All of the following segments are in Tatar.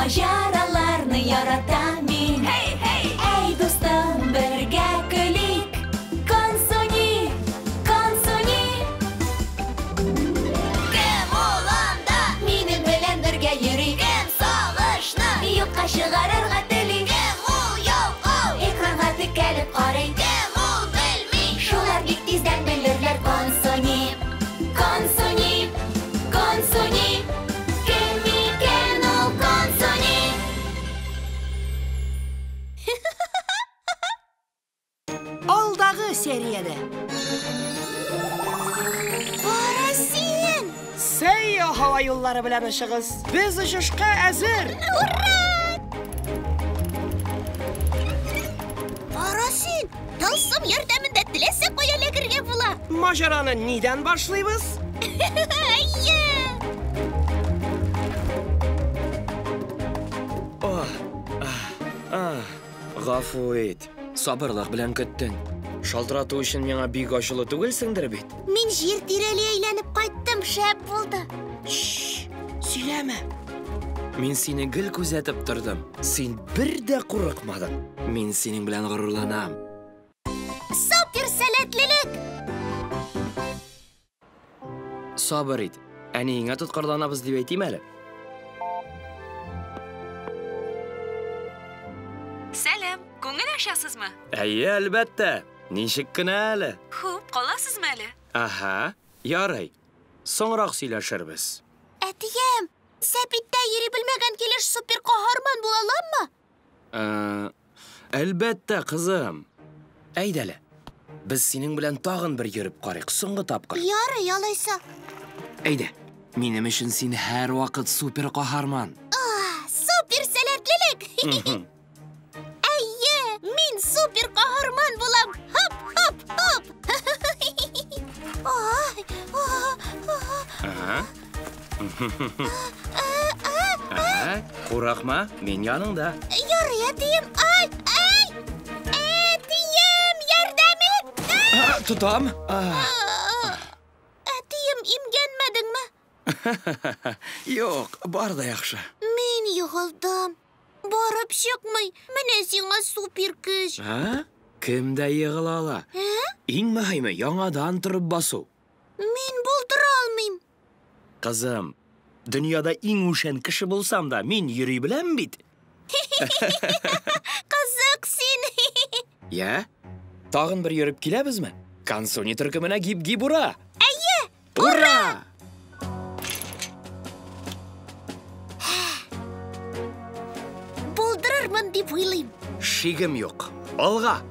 Маҗараларны яратам мин. Hey, hey! Әй, дустым, бергә көлик. Консуни, Консуни. Кем ул анда? Минем белән бергә йөри. Кем сагышны юкка чыгарырга тели? Кем ул ялкау? Экранга текәлеп карый. Кем ул белми? Шулар бик тиздән белерләр. Консуни, Консуни, Консуни. Кем икән ул Консуни? Алдагы сериядә. Кара син! Сейо һава юллары белән очыгыз. Без очышка әзер. Ура! Кара син! Тылсым ярдәмендә теләсә кая эләгергә була. Маҗараны нидән башлыйбыз? Әйе! Гафу ит. Сабырлык белән көттең. Шалтырату өчен миңа бик ачулы түгелсеңдер бит? Мин җир тирәли әйләнеп кайттым, шәп булды. Шш, сөйләмә. Мин сине гел күзәтеп тордым. Син бер дә курыкмадың. Мин синең белән горурланам. Супер сәләтлелек! Сабыр ит. Әниеңә тоткарланабыз дип әйтим әле. Сәлам, күңел ачасызмы? Әйе, әлбәттә. Ничек кенә әле? Хуп, каласызмы әле? Аһа, ярый. Соңрак сөйләшербез. Әтием, сәпиттә йөри белмәгән килеш супер каһарман була аламмы? Әлбәттә, кызым. Әйдә әле. Без синең белән тагын бер йөреп карыйк, соңгы тапкыр. Ярый, алайса. Әйдә. Минем өчен син һәрвакыт супер каһарман. Супер сәләтлелек! Әйе, мин супер каһарман булам. Хоп, хоп, хоп. Ай, Ага. Ага, курыкма, мин яныңда. Ярый, әтием. Ай, ай! Әтием, ярдәм ит! Тотам. Әтием, имгәнмәдеңме? Юк, бар да яхшы. Мин егылдым. Барып чыкмый. Менә сиңа супер көч. А? Кем дә егыла ала. Иң мөһиме яңадан торып басу. Мин булдыра алмыйм. Кызым, дөньяда иң үшән кеше булсам да, мин йөри беләм бит. Кызык син. Я? Тагын бер йөреп киләбезме? Консуни төркеменә гип-гип ура! Әйе! Ура! Булдырырмын дип уйлыйм. Шигем юк. Алга!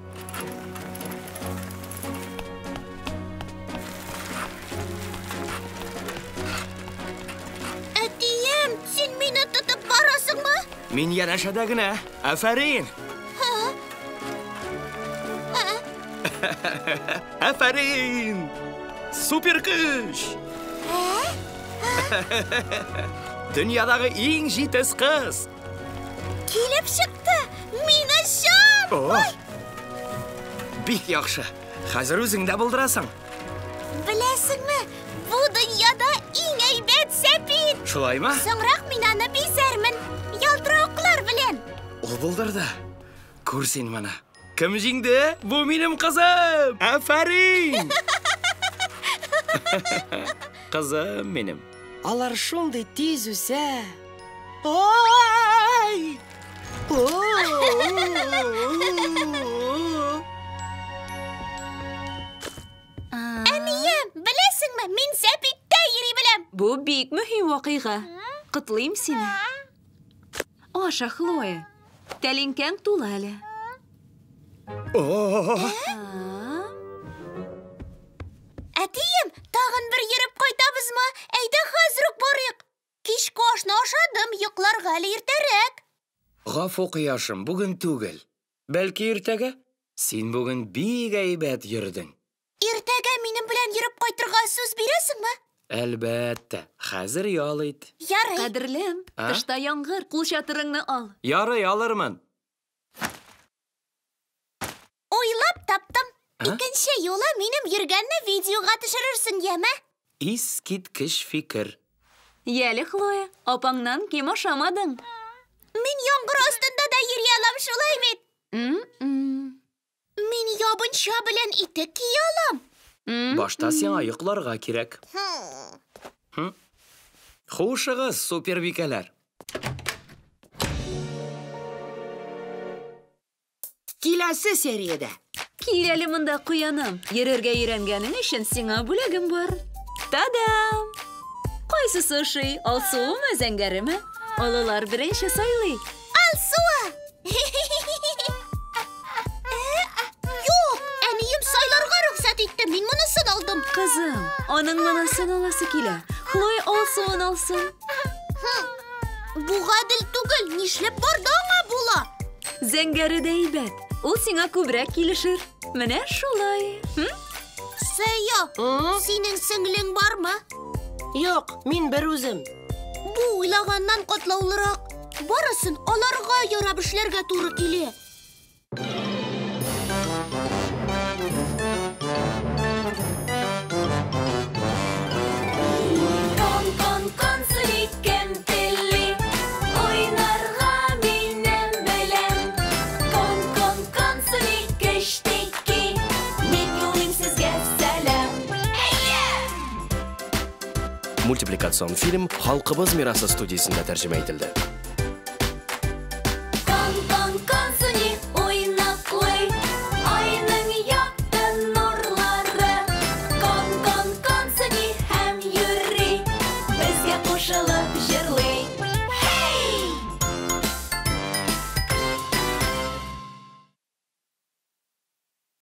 Әтием, син мине тотып барасыңмы? Мин янәшәдә генә. Афәрин! Афәрин! Супер көч! Дөньядагы иң җитез кыз! Килеп чыкты! Мин очам! Ой! Бик яхшы. Хәзер үзең дә булдырасың. Беләсеңме, бу дөньяда иң әйбәт сәпит! Шулаймы? Соңрак мин аны бизәрмен. Ялтыравыклар белән. Ул булдырды. Күр син моны. Кем җиңде? Бу минем кызым! Афәрин! Кызым минем. Алар шундый тиз үсә. Ай! Әнием, беләсеңме, мин сәпиттә йөри беләм. Бу бик мөһим вакыйга. Котлыйм сине. Аша, Хлоя. Тәлинкәң тулы әле. Әтием, тагын бер йөреп кайтабызмы? Әйдә хәзер үк барыйк. Кичке ашны ашадым, йокларга әле иртәрәк. Гафу, кояшым, бүген түгел. Бәлки иртәгә? Син бүген бик әйбәт йөрдең. Иртәгә минем белән йөреп кайтырга сүз бирәсеңме? Әлбәттә, хәзер ял ит. Ярый. Кадерлем, тышта яңгыр, кул чатырыңны ал. Ярый, алырмын. Уйлап таптым. Икенче юлы минем йөргәнне видеога төшерерсең, яме? Искиткеч фикер. Яле, Хлоя, апаңнан ким ашамадың. Мин яңгыр астында да йөри алам, шулай бит? Мин ябынча белән итек кия алам. Башта сиңа йокларга кирәк. Хушыгыз, супербикәләр. Киләсе сериядә. Кил әле монда, куяным. Йөрергә өйрәнгәнең өчен сиңа бүләгем бар. Та-дам! Кайсысы ошый? Алсуымы, зәңгәреме? Олылар беренче сайлый. Алсуы! Юк, әнием сайларга рөхсәт итте. Мин монысын алдым. Кызым, аның монысын аласы килә. Хлоя алсуын алсын. Бу гадел түгел. Нишләп бар да аңа була? Зәңгәре дә әйбәт. Ул сиңа күбрәк килешер. Менә шулай. Сәя, синең сеңлең бармы? Юк, мин бер үзем. Бу уйлаганнан катлаулырак. Барысын аларга ярап эшләргә туры килә. Кон, кон, консули, кем тели, уйнарга минем белән. Кон, кон, консули, кечтеки, мин юлыйм сезгә сәлам. Мультипликацион фильм «Халкыбыз мирасы» студиясендә тәрҗемә ителде.